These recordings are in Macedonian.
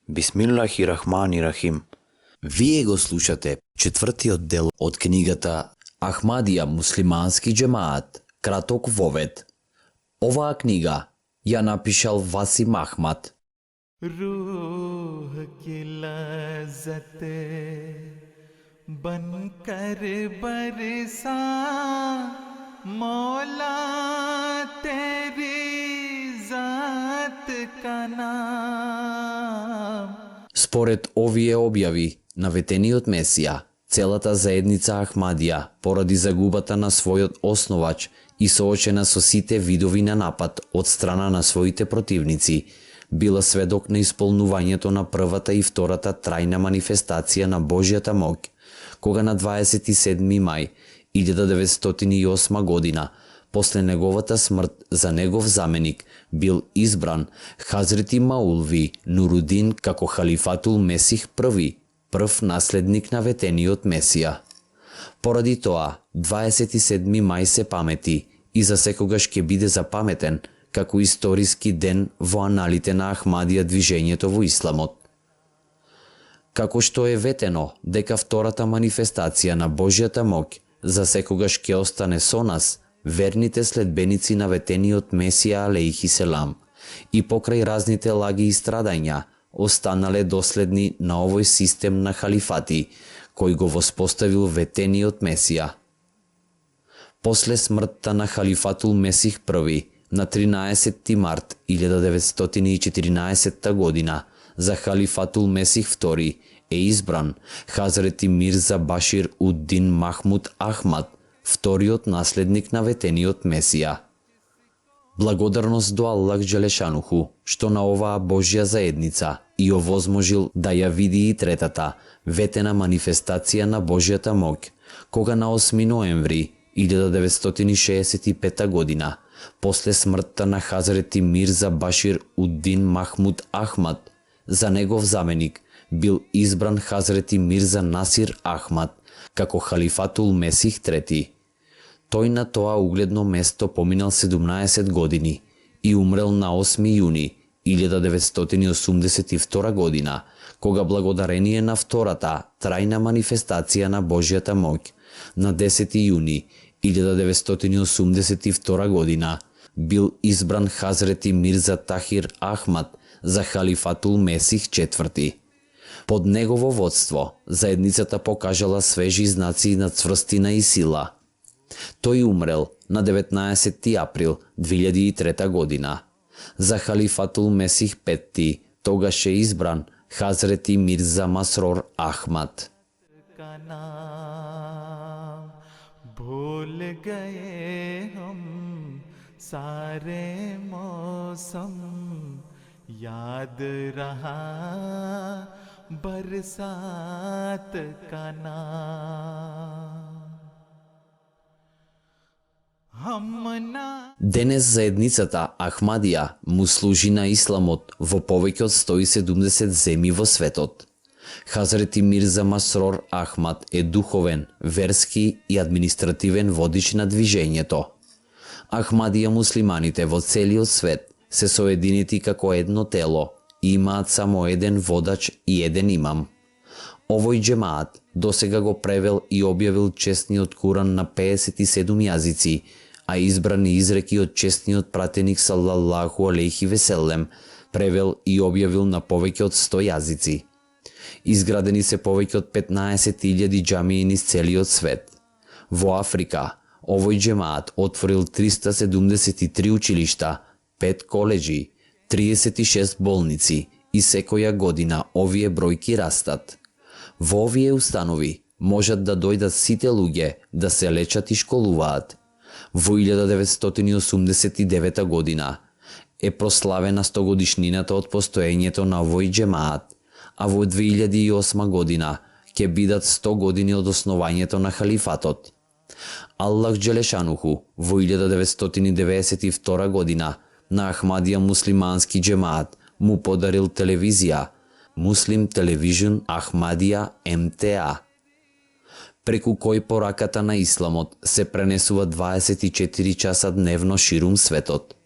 Бисмиллахи-рахмани-рахим. Вие го слушате четвртиот дел од книгата Ахмадија муслимански џемаат, краток вовед. Оваа книга ја напишал Васим Ахмад. रूह की लज़्ज़त बनकर बरसा मौला तेरी ज़ात का नाम. Според овие објави, наветениот Месија, целата заедница Ахмадија, поради загубата на својот основач и соочена со сите видови на напад од страна на своите противници, била сведок на исполнувањето на првата и втората трајна манифестација на Божјата моќ, кога на 27. мај 1908 година, после неговата смрт за негов заменик, бил избран Хазрети Маулви Нурудин како халифатул Месих први, прв наследник на ветениот Месија. Поради тоа, 27. мај се памети и за секогаш ќе биде запаметен како историски ден во аналите на Ахмадија движењето во исламот. Како што е ветено дека втората манифестација на Божјата моќ за секогаш ќе остане со нас, верните следбеници на ветениот Месија алейхи селам, и покрај разните лаги и страдања, останале доследни на овој систем на халифати, кој го воспоставил ветениот Месија. После смртта на халифатул Месих први, на 13. март 1914 година, за халифатул Месих втори е избран Хазрети Мирза Башир уд-Дин Махмуд Ахмад, вториот наследник на ветениот Месија. Благодарност до Аллах Джелешануху, што на оваа Божја заедница и овозможил да ја види и третата, ветена манифестација на Божјата моќ, кога на 8. ноември 1965 година, после смртта на Хазрети Мирза Башир уд-Дин Махмуд Ахмад, за негов заменик бил избран Хазрети Мирза Насир Ахмад како халифатул Месих трети. Тој на тоа угледно место поминал 17 години и умрел на 8. јуни 1982 година, кога благодарение на втората трајна манифестација на Божјата моќ, на 10. јуни 1982 година бил избран Хазрети Мирза Тахир Ахмад за халифатул Месих четврти. Под негово водство, заедницата покажала свежи знаци на цврстина и сила. Тој умрел на 19. април 2003 година. За халифатул Месих петти тогаш е избран Хазрети Мирза Масрор Ахмад. भूल गए हम सारे मौसम याद रहा बरसात का नाम Денес заедницата Ахмадија му служи на исламот во повеќе од 170 земји во светот. Хазрети Мирза Масрор Ахмад е духовен, верски и административен водич на движењето. Ахмадија муслиманите во целиот свет се соединети како едно тело и имаат само еден водач и еден имам. Овој џемаат досега го превел и објавил честниот Куран на 57 јазици, а избрани изреки од честниот пратеник салаллаху алейхи веселем превел и објавил на повеќе од 100 јазици. Изградени се повеќе од 15.000 џамии низ целиот свет. Во Африка, овој џемаат отворил 373 училишта, 5 коледжи, 36 болници и секоја година овие бројки растат. Во овие установи можат да дојдат сите луѓе да се лечат и школуваат. Во 1989 година е прославена 100 годишнината од постоењето на овој џемаат, а во 2008 година ќе бидат 100 години од основањето на халифатот. Аллах Джелешануху во 1992 година на Ахмадија муслимански џемаат му подарил телевизија Muslim Television Ahmadiyya MTA, преку кој пораката на исламот се пренесува 24 часа дневно ширум светот.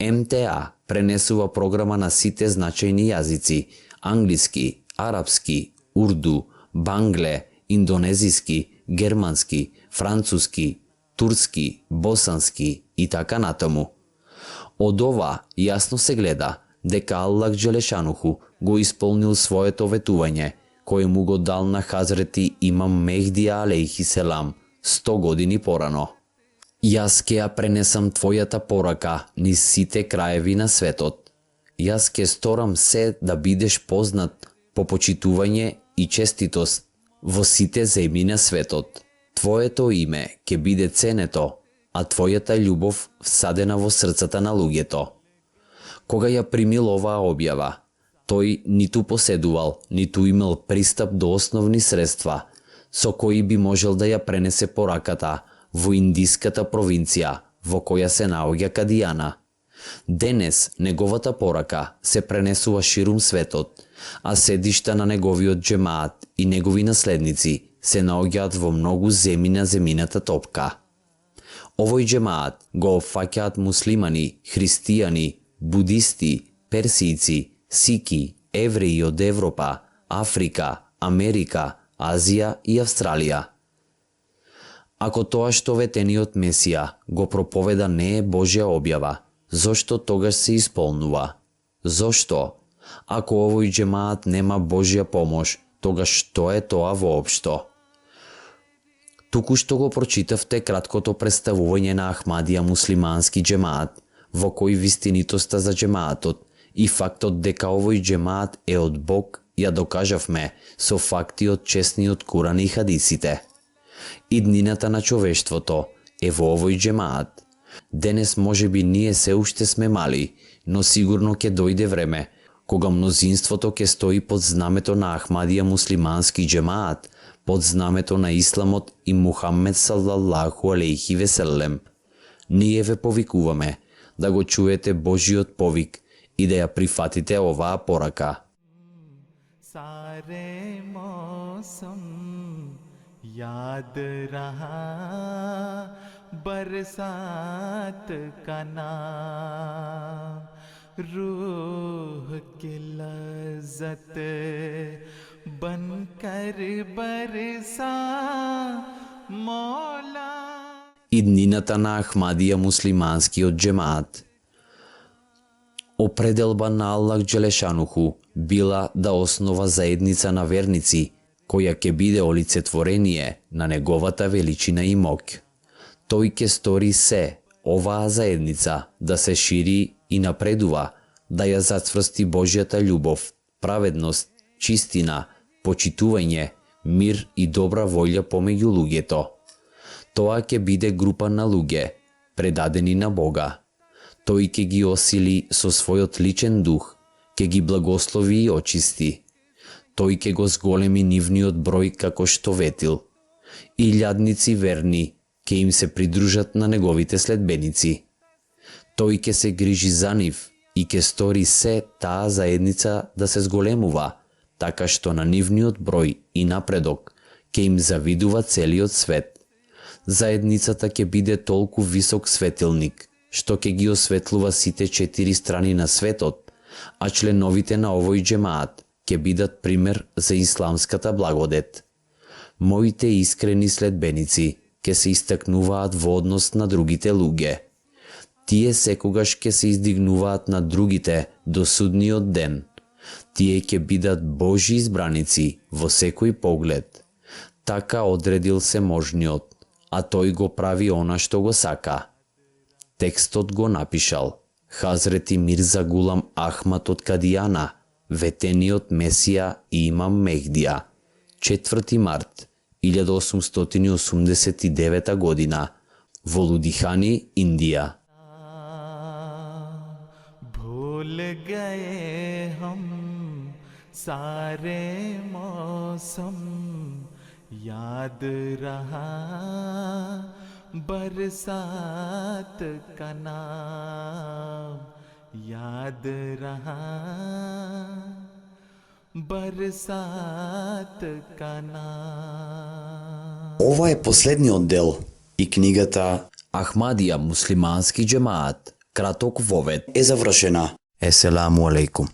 МТА пренесува програма на сите значајни јазици, англиски, арапски, урду, бангле, индонезиски, германски, француски, турски, босански и така натаму. Од ова јасно се гледа дека Аллах Джелешануху го исполнил своето ветување, кое му го дал на Хазрети имам Мехди алейхи селам 100 години порано. Јас ке ја пренесам твојата порака низ сите краеви на светот. Јас ке сторам се да бидеш познат по почитување и честитост во сите земји на светот. Твоето име ке биде ценето, а твојата љубов всадена во срцата на луѓето. Кога ја примил оваа објава, тој ниту поседувал, ниту имал пристап до основни средства, со кои би можел да ја пренесе пораката во индиската провинција во која се наоѓа Кадијана. Денес неговата порака се пренесува ширум светот, а седишта на неговиот џемаат и негови наследници се наоѓаат во многу земји на земјината топка. Овој џемаат го опфаќаат муслимани, христијани, будисти, персијци, сики, евреи од Европа, Африка, Америка, Азија и Австралија. Ако тоа што ветениот Месија го проповеда не е Божја објава, зошто тогаш се исполнува? Зошто? Ако овој џемаат нема Божја помош, тогаш што е тоа воопшто? Туку што го прочитавте краткото представување на Ахмадија муслимански џемаат, во кој вистинитоста за џемаатот и фактот дека овој џемаат е од Бог ја докажавме со факти од честниот Куран и хадисите. Иднината на човештвото е во овој џемаат. Денес можеби ние се уште сме мали, но сигурно ќе дојде време кога мнозинството ќе стои под знамето на Ахмадија муслимански џемаат, под знамето на Исламот и Мухаммед салаллаху алейхи веселем. Ние ве повикуваме да го чуете Божиот повик и да ја прифатите оваа порака. सारे मौसम याद रहा बरसात का नाम रूह की लज़्ज़त बनकर बरसा मौला. Иднината на Ахмадија муслиманскиот џемаат. Определба на Аллах Джелешануху била да основа заедница на верници, која ќе биде олицетворение на неговата величина и моќ. Тој ќе стори се, оваа заедница да се шири и напредува, да ја зацврсти Божјата љубов, праведност, чистина, почитување, мир и добра волја помеѓу луѓето. Тоа ќе биде група на луѓе, предадени на Бога. Тој ќе ги осили со својот личен дух, ќе ги благослови и очисти. Тој ќе го зголеми нивниот број како што ветил. Илјадници верни ќе им се придружат на неговите следбеници. Тој ќе се грижи за нив и ќе стори се таа заедница да се зголемува, така што на нивниот број и напредок ќе им завидува целиот свет. Заедницата ќе биде толку висок светилник, што ќе ги осветлува сите 4 страни на светот, а членовите на овој џемаат ќе бидат пример за исламската благодет. Моите искрени следбеници ќе се истакнуваат во однос на другите луѓе. Тие секогаш ќе се издигнуваат на другите до судниот ден. Тие ќе бидат Божји избраници во секој поглед. Така одредил се можниот, а тој го прави она што го сака. Текстот го напишал Хазрети Мирза Гулам Ахмад од Кадијана, ветениот Месија и имам Мехдија, 4 март 1889 година, во Лудихани, Индија. भूल गए हम सारे मौसम याद रहा बरसात का नाम याद रहा बरसात का नाम. Ова е последниот дел и книгата Ахмадија муслимански џемаат, краток вовед, е завршена. Еселаму алейкум.